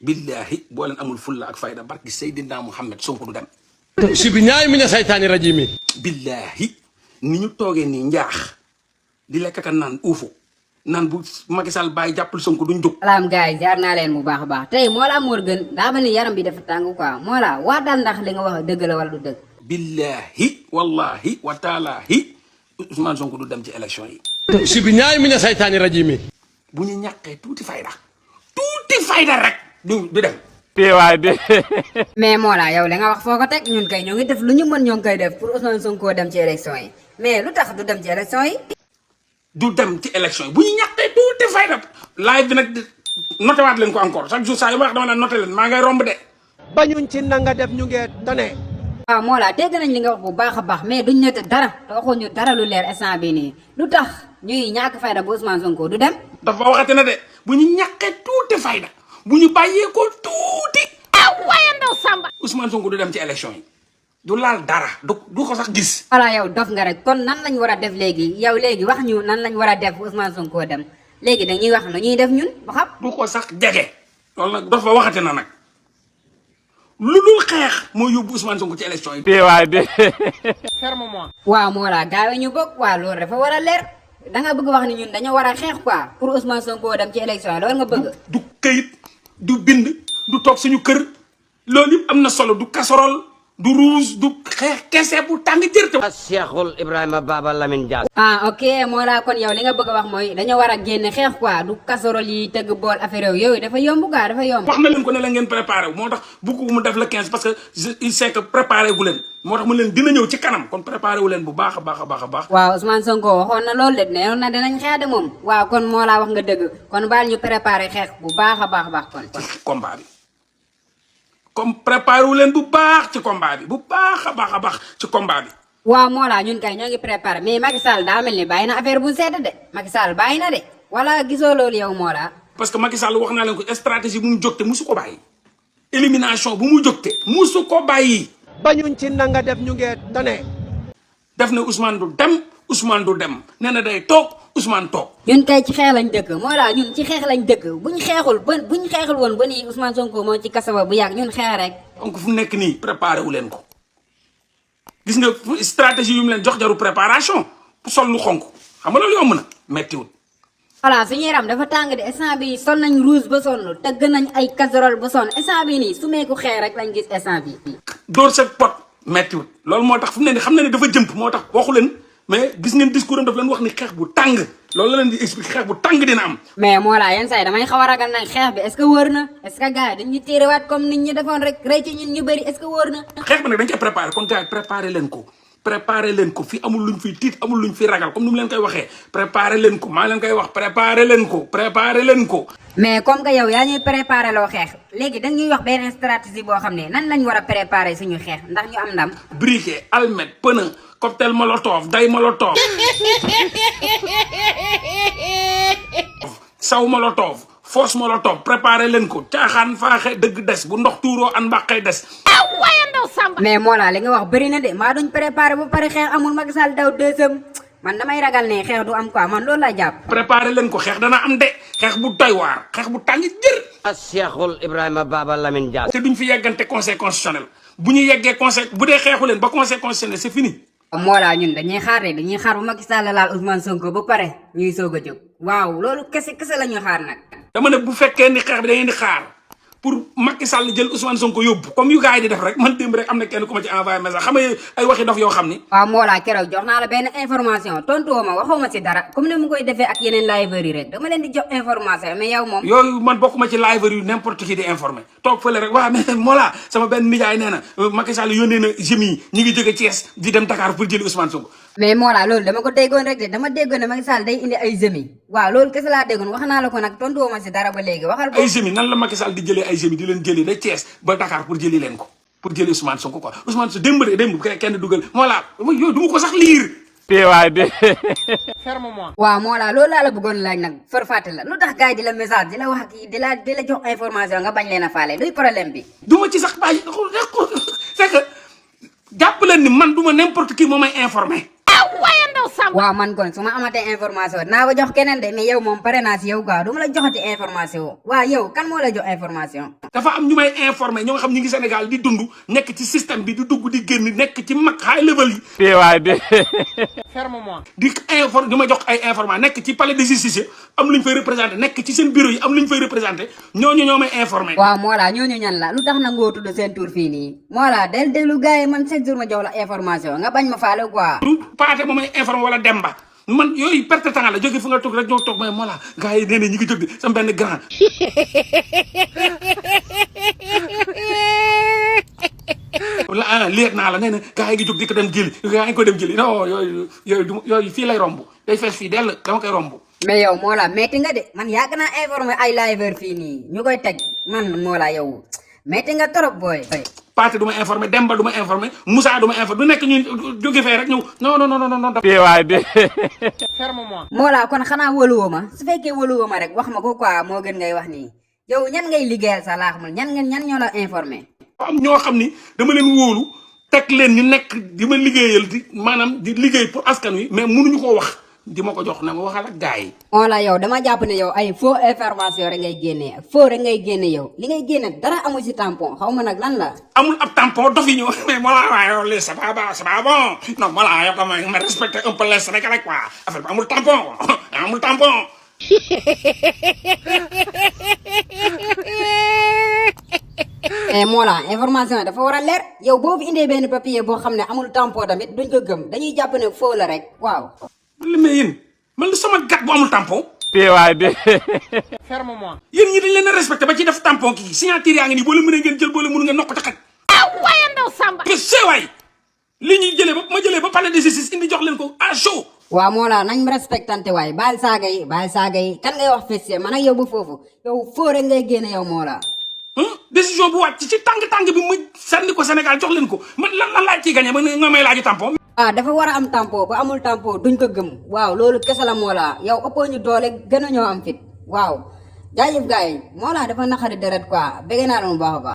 billahi boo leen amul fulla ak fayda barki Seydina Muhammad Sonko du dem. si bi ñaay mi ne saytaani rajimi. billahi ni ñu toogee nii njaax di lekk ka naan uufu naan bu Macky Sall bàyyi jàppal Sonko duñ jóg. salaam gars yi jaar naa leen bu baax a baax tey Mollah Morgun daa mel ni yaram bi dafa tàng quoi Mollah waatal ndax li nga wax dëgg la wala du dëgg. billahi wallahi wa taalaahi Ousmane Sonko du dem ci élection yi. si bi ñaay mi ne saytaani rajimi. bu ñu ñàkkee tuuti fayda rek du dem. teewaay de. mais Mollah yow li nga wax foo ko teg ñun kay ñoo ngi def lu ñu mën ñoo ngi koy def pour Ousmane Sonko dem ci élection yi mais lu tax du dem ci élection yi. du dem ci élection yi bu ñu ñàkkee tuuti fayda live bi nag noté waat leen ko encore chaque jour saa yu ma wax dama leen noté leen maa ngay romb de. bañuñ ci nanga def ñu ngee tane. waaw Mollah dégg nañ li nga wax bu baax a baax mais duñ ñette dara te waxuñu dara lu leer instant bii nii lu tax ñuy ñàkk fayda bu Ousmane Sonko du dem. dafa waxati na de bu ñu ñàkkee tuuti fayda bu ñu bàyyee ko tuuti. waaye ndaw Samba. Ousmane Sonko du dem ci élection yi du laal dara du ko sax gis. voilà yow dof nga rek kon nan lañ war a def léegi yow léegi wax ñu nan lañ war a def Ousmane Sonko dem léegi dañuy wax nu ñuy def ñun ba xam. du ko sax jege. loolu nag dafa waxati na nag lu dul xeex moo yóbbu Ousmane Sonko ci élection yi. teewaay de. waaw Mollah gaaw ñu bokk waaw loolu dafa war a leer da nga bëgg wax ni ñun dañoo war a xeex quoi pour Ousmane Sonko dem ci élection yi loolu nga bëgg. du këyit du bind du toog suñu kër loolu yëpp am na solo du casserole du rouge du xeex kese bu tàng jër te. Cheikhul Ibrahima Baba Lamine Dias. ah ok Mollah kon yow li nga bëgg a wax mooy dañoo war a génne xeex quoi du casserole yi tëgg bool affaire yooyu dafa yomb quoi dafa yomb. wax na leen ko ne la ngeen préparé wu moo tax bu ko mu def la 15 parce que il sait que préparé wu leen moo tax mu leen dina ñëw ci kanam kon préparé wu leen bu baax a baax a baax a baax. waaw Ousmane Sonko waxoon na loolu de neewoon na dinañ xeex de moom waaw kon Mollah wax nga dëgg kon baal ñu préparé xeex bu baax a baax kon. ci combat bi comme préparé wu leen bu baax ci combat bi bu baax a baax ci combat bi. waaw Mollah ñun kay ñoo ngi préparé mais Macky Sall daa mel ni bàyyi na affaire bu sedd de Macky Sall bàyyi na de wala gisoo loolu yow Mollah. parce que Macky Sall wax naa leen ko stratégie bu mu jógte musu ko bàyyi élimination bu mu jógte musu ko bàyyi. bañuñ ci nanga def ñu ngee tane. def na Ousmane du dem Ousmane du dem nee na day toog Ousmane toog. ñun kay ci xeex lañ dëkk Mollah ñun ci xeex lañ dëkk buñ xeexul woon ba nii Ousmane Sonko moo ci kasaba bu yàgg ñun xeex rek. donc fu nekk nii préparé wu leen ko gis nga stratégie yu mu leen jox jaru préparation sol lu xonk xam nga loolu yomb na méttiwul. voilà suñu yaram dafa tàng de instant bi sol nañ rouge ba sonn tëgg nañ ay casserole ba sonn instant bi nii su meeku xeex rek lañ gis instant bi. dóor sa pot méttiwul loolu moo tax fu mu ne nii xam na ne dafa jëmp moo tax waxu leen mais gis ngeen discours am daf leen wax ni xeex bu tàng loolu la leen di expliquer xeex bu tàng dina am. mais Mollah yenn saa yi damay xaw a ragal nag xeex bi est ce que wóor na est ce que gars yi dañuy téerewaat comme nit ñi defoon rek rey ci ñun ñu bëri est ce que wóor na. xeex bi nag dañ koy préparé kon gars yi préparé leen ko fi amul luñ fiy tiit amul luñ fi ragal comme ni mu leen koy waxee préparé leen ko maa leen koy wax préparé leen ko. mais comme que yow yaa ñuy préparé loo xeex léegi da ñuy wax benn stratégie boo xam ne nan lañ war a préparé suñu xeex ndax ñu am ndam. briquet almet pneu cocktail molotov day molotov saw molotov force molotov préparé leen ko caaxaan faaxe dëgg des bu ndox tuuroo an mbaqay des. mais Mollah li nga wax bëri na de maa duñ préparé ba pare xeex amul Macky Sall daw deuxième man damay ragal ne xeex du am quoi man loolu laa jàpp. préparé leen ko xeex dana am de xeex bu doy waar xeex bu tàng jër. Cheikhul Ibrahima Baba Lamine Dias. te duñ fi yeggante conseil constitutionnel bu ñu yeggee conseil bu dee xeexu leen ba conseil constitutionnel c'est fini. Mollah ñun dañuy xaar de dañuy xaar bu Macky Sall laal Ousmane Sonko ba pare ñuy soog a jóg waaw loolu kese la ñuy xaar nag. dama ne bu fekkee ni xeex bi da ngeen di xaar pour Macky Sall jël Ousmane Sonko yóbbu comme yu gars yi di def rek man démb rek am na kenn ku ma ci envoyé message xam nga ay waxi dof yoo xam ni. waaw Mollah keroog jox naa la benn information tontu woo ma waxoo ma ci dara comme ni mu koy defee ak yeneen liveurs yi rek dama leen di jox information mais yow moom. yooyu man bokkuma ci liveurs yu n'importe qui di informé toog fële rek waaw mais Mollah sama benn nijaay nee na Macky Sall yónnee na gémi yi ñu ngi jóge Thiès di dem Dakar pour jëli Ousmane Sonko. mais Mollah loolu dama ko déggoon rek de dama déggoon ne Macky Sall day indi ay gémi waaw loolu kese laa déggoon wax naa la ko nag tontu woo ma ci dara ba léegi waxal ko. ay gémi nan la Macky Sall di jëlee ay gémi di leen jëli da Thiès ba Dakar pour jëli leen ko pour jëli Ousmane Sonko quoi Ousmane Sonko démb kenn dugal Mollah yooyu du ma ko sax liir. teewaay de. waaw Mollah loolu laa la bëggoon laaj nag far fàtte la lu tax gars yi di la message di la wax ak di la jox information nga bañ leen a faale luy problème bi. du ma ci sax bàyyi c'est que jàpp leen ni man du ma n'importe qui moo may informé. waaw man kon su ma amatee information naa ko jox keneen de mais yow moom pare naa si yow quoi du ma la joxati information waaw yow kan moo la jox information. dafa am ñu may informé ñoo nga xam ñi ngi Sénégal di dund nekk ci système bi di dugg di génn nekk ci mag high level yi. fii waay de. ferme-moi. di ma jox ay information nekk ci palais de justice am lu ñu fay représenté nekk ci seen bureau yi am lu ñu fay représenté ñooñu ñoo may informé. waaw Mollah ñooñu ñan la lu tax na ngoo tudd seen tur fii nii Mollah del déglu gars yi man chaque jour ma jox la information nga bañ ma faale quoi. du paate moom may informé wala Demba man yooyu perte temps la jóge fu nga toog rek ñoo toog may Mollah gars yi nee na ñi ngi jóg di sama benn grand. wala leer naa la nee na gars yi ngi jóg di ko dem jëli gars yi ko dem jëli non yooyu fii lay romb day fees fii dell dama koy romb. mais yow Mollah metti nga de man yàgg naa informé ay liveur fii nii ñu koy teg man Mollah yow metti nga trop booy. Paate du ma informé Demba du ma informé Moussa du ma informé du nekk ñu jóge fee rek ñëw non. fii waay de. ferme-moi. Mollah kon xanaa wóoluwoo ma su fekkee wóoluwoo ma rek wax ma ko quoi moo gën ngay wax nii yow ñan ngay liggéeyal sa laax mal ñan ñoo la informé. am ñoo xam ni dama leen wóolu teg leen ñu nekk di ma liggéeyal di maanaam di liggéey pour askan wi mais mënuñu koo wax di ma ko jox na ma waxal ak gars yi. Mollah yow dama jàpp ne yow ay faux information rek ngay génnee ak faux rek ngay génne yow li ngay génne dara amul si tampon xaw ma nag lan la. amul ab tampon dof yi ñëw mais Mollah waaye yow lii c'est pas bon non Mollah yow comme ma respecté un peu les Sénégalais quoi affaire bi amul tampon amul tampon. Mollah information yi dafa war a leer yow boo fi indee benn papier boo xam ne amul tampon tamit duñ ko gëm dañuy jàpp ne faux la rek waaw. man la mais yéen man la sama gat bu amul tampon. fii waay de. ferme-moi. yéen ñi dañ leen a respecté ba ci def tampon kii signature yaa ngi nii boo leen mënee ngeen jël boo leen mënu ngeen nokk ca xaj. waaye ndaw Samba. que c'est waay li ñuy jëlee ba ma jëlee ba palais de justice indi jox leen ko à chaud. waaw Mollah nañ respectante waay baal saaga yi kan ngay wax festier man ak yow bu foofu yow faux rek ngay génne yow Mollah. décision bu wàcc ci tàng bi mu sànni ko Sénégal jox leen ko man lan laaj ciy gagné ba nga may laaju tampon. dafa war a am tampon bu amul tampon duñ ko gëm waaw loolu kese la Mollah yow ëppoo ñu doole gën a ñoo am fit waaw jaajëf gars yi Mollah dafa naqari deret quoi bëgg naa la mu baax a baax